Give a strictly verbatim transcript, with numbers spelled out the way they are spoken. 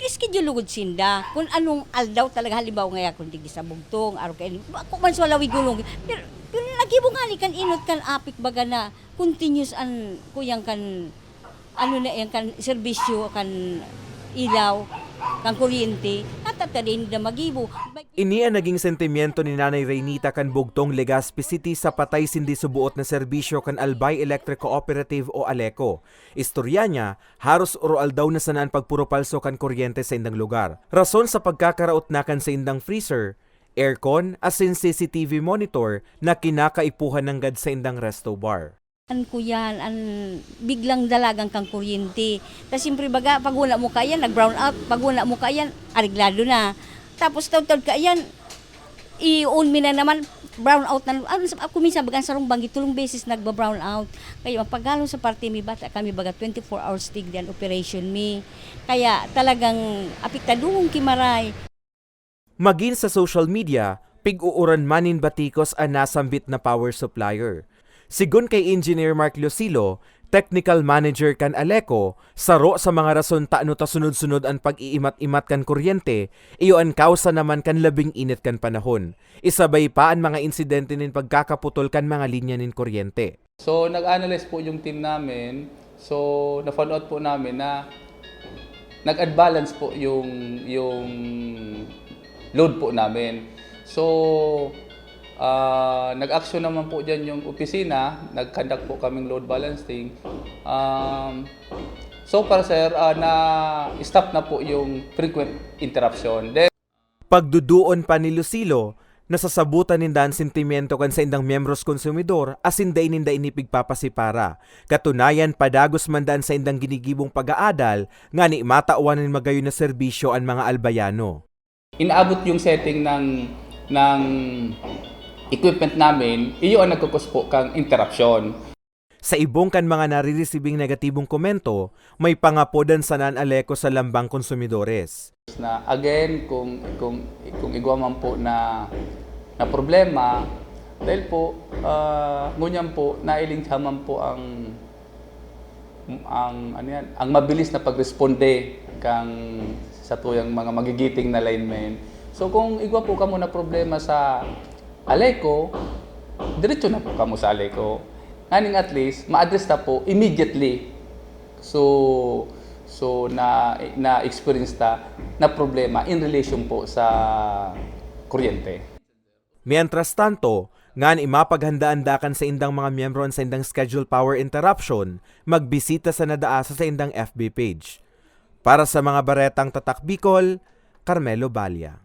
Schedule lugod sinda kung anong aldaw talaga, halimbawa ngaya kung digdi sa bugtong, araw kaini, ako man sa lawig gulong. Pero, pero nagibo nga ni kan inot kan apik baga na continuous an kuyang kan, ano na yan, kan serbisyo, kan ilaw, kan kuryente, natatadin na magibo. Ini an naging sentimiento ni Nanay Reynita kan bugtong Legazpi City sa patay sindi subuot na serbisyo kan Albay Electric Cooperative o ALECO. Istorya niya, haros oro-aldaw na sana an pagpuro palso kan kuryente sa indang lugar. Rason sa pagkakaraot na kan sa indang freezer, aircon, asin C C T V monitor na kinakaipuhan nanggad sa indang resto bar. An kuyan, an biglang dalagan kang kuryente. Ta siyempre baga, pag wala mo kaiyan, nag-brown out. Pag wala mo kaiyan, areglado na. Tapos taud-taud kaiyan, i-on mi na naman, brown out na. Ano, sa- ako minsan baga, sarong banggi, tulong beses nagba-brown out. Kaya pag galon sa parte mi, bata kami baga, twenty-four hours tig di an operation mi. Kaya talagang apektadohon ki maray. Magin sa social media, pig-uuran man nin batikos an nasambit na power supplier. Sigon kay Engineer Mark Lucilo, technical manager kan ALECO, saro sa mga rason tano ta sunod-sunod an pag-iimat-imat kan kuryente, iyo an kawsa naman kan labing init kan panahon. Isabay pa an mga insidente nin pagkakaputol kan mga linya nin kuryente. So, nag-analyze po yung team namin. So, na-found out po namin na nag-unbalance po yung, yung load po namin. So, ah, nag-action naman po dyan yung opisina. Nag-conduct po kaming load balancing. Um, so far, sir, ah, na-stop na po yung frequent interruption. Then, Pagduduon pa ni Lucilo, nasasabutan ninda an sentimiento kan saindang miyembros konsumidor asin dai ninda ini pigpapasipara. Katunayan, padagos man daa an saindang ginigibong pag-aadal ngani matawan nin magayon na serbisyo an mga Albayano. Inaabot yung setting ng, ng equipment namin, iyo ang nagkakos po kang interruption. Sa ibong kan mga naririsibing negatibong komento, may pangapodan sana an ALECO sa lambang konsumidores. Na again, kung, kung, kung igwa man po na, na problema, dahil po, ah, ngunyan po, nailing man po ang, ang, ano yan, ang mabilis na pagresponde kang sa tuyang mga magigiting na linemen. So kung igwa po kamo na problema sa ALECO, diretso na po kamo sa ALECO. Nganing at least, ma-address na po immediately. So, so na, na-experience ta na problema in relation po sa kuryente. Mientras tanto, ngani mapaghandaan daa kan saindang mga miyembro an saindang scheduled power interruption, magbisita sana daa sa saindang F B page. Para sa mga baretang Tatak Bicol, Carmelo Balla.